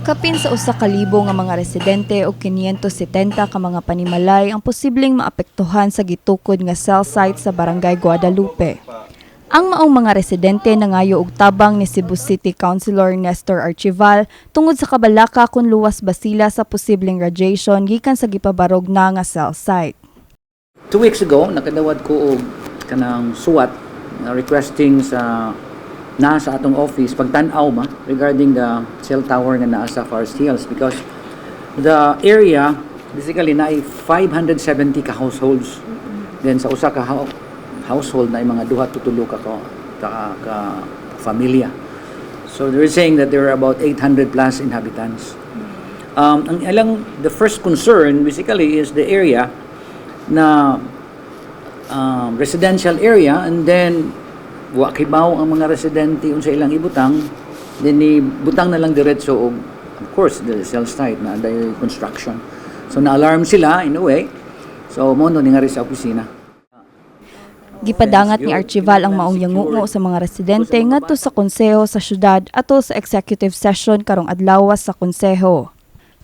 Kapin sa 1,000 nga mga residente o 570 ka mga panimalay ang posibleng maapektuhan sa gitukod nga cell site sa Barangay Guadalupe. Ang maong mga residente nangayo og tabang ni Cebu City Councilor Nestor Archival tungod sa kabalaka kung luwas ba sila sa posibleng radiation gikan sa gipabarog na nga cell site. 2 weeks ago, nakadawat ko og kanang suwat requesting sa na sa atong office pagtan-aw ba regarding the cell tower nga naa sa Forest Hills because the area basically naay 570 ka households. Then sa usa ka household na mga duha to tulo ka familia. So they're saying that there are about 800 plus inhabitants. Ang ilang the first concern basically is the area na residential area and then wa kibaw ang mga residente unsa ilang ibutang, then ni butang na lang diretso og, of course, the cell site na dayoy construction. So na-alarm sila in a way, so mao no ni sa opisina. Gipadangat ni Archival ang maong yangungo sa mga residente ngadto sa konseho sa syudad atol sa executive session karong adlaw sa konseho.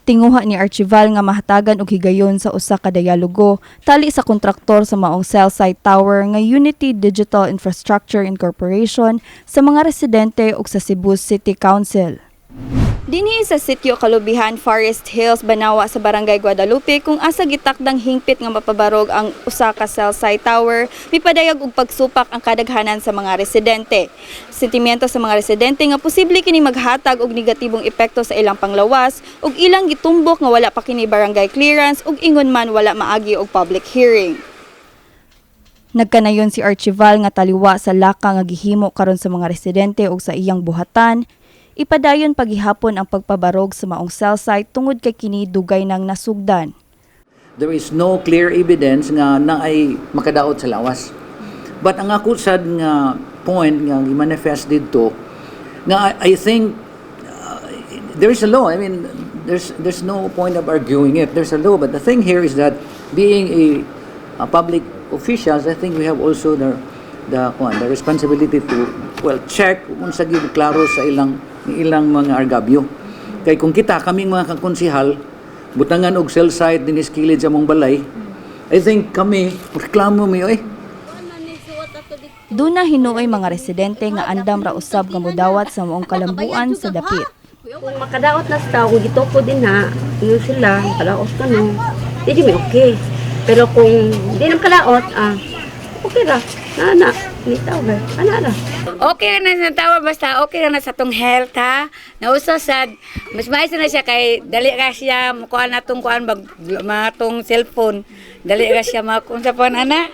Tinguha ni Archival nga mahatagan og higayon sa usa ka dialogo tali sa kontraktor sa maong cell site tower nga Unity Digital Infrastructure Incorporation, sa mga residente ug sa Cebu City Council. Dinhi sa Sitio Kalubihan, Forest Hills, Banawa sa Barangay Guadalupe kung asa gitakdang hingpit nga mapabarog ang usa ka cell site tower, mipadayag og pagsupak ang kadaghanan sa mga residente. Sentimiento sa mga residente nga posible kini maghatag og negatibong epekto sa ilang panglawas ug ilang gitumbok nga wala pa kini barangay clearance ug ingon man wala maagi og public hearing. Nagkanayon si Archival nga taliwa sa laka nga gihimo karon sa mga residente ug sa iyang buhatan, ipadayon paghihapon ang pagpabarog sa maong cell site tungod kay kini dugay nang nasugdan. There is no clear evidence nga naay makadaot sa lawas. But ang ako sad nga point nga gi-manifest didto nga I think there is a law. I mean, there's no point of arguing it. There's a law, but the thing here is that being a public officials, I think we have also the kuan, the responsibility to, well, check kung unsa gyud klaro sa ilang mga argabyo. Kay kung kita kaming mga kakonsihal butangan og cell site dinhi sa kilid sa among balay, I think kami reklamo mi oy. Duna hinuoy mga residente nga andam ra usab nga mudawat sa maong kalambuan sa dapit. Kung makadaot na sa tao, kung gitukod din na, yun sila, makadaot ka no, di may okay. Pero kung di na makadaot, okay ra. Na, na, ni tao ba? Ana ra. Okay na sa tawa, basta okay na sa tong health ha. Nausa sad mas maayo na siya kay dali ra siya mukuha na tong kuan bag mga tong cellphone. Dali ra siya makun sa pon ana.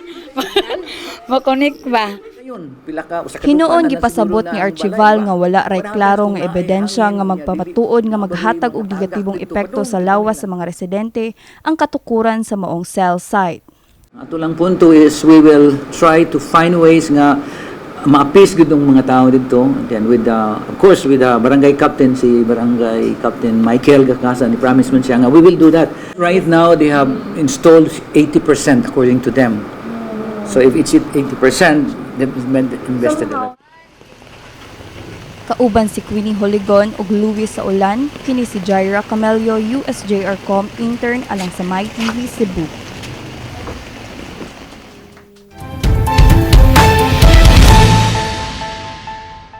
Mo-connect ba? Ayun, pila ka usa ka Hinuon dupa na gipasabot siguro ni na ang Archival balay ba? nga wala ray What klaro happens nga kung naay ebidensya hangin nga nga magpamatuod nga dili maghatag og matagak negatibong didto, epekto sa padung lawas sa mga residente ang katukuran sa maong cell site. Ato lang punto is we will try to find ways nga ma-appease gud ang mga tao dito. Then with the, of course, with the barangay captain, si Barangay Captain Michael Gakasa, ni promise man siya nga we will do that. Right now they have installed 80% according to them. So if it's 80%, they've invested a lot. Kauban si Queenie Holigon ug Luis Saulan, kini si Jaira Camelio, USJR.com intern alang sa MyTV Cebu.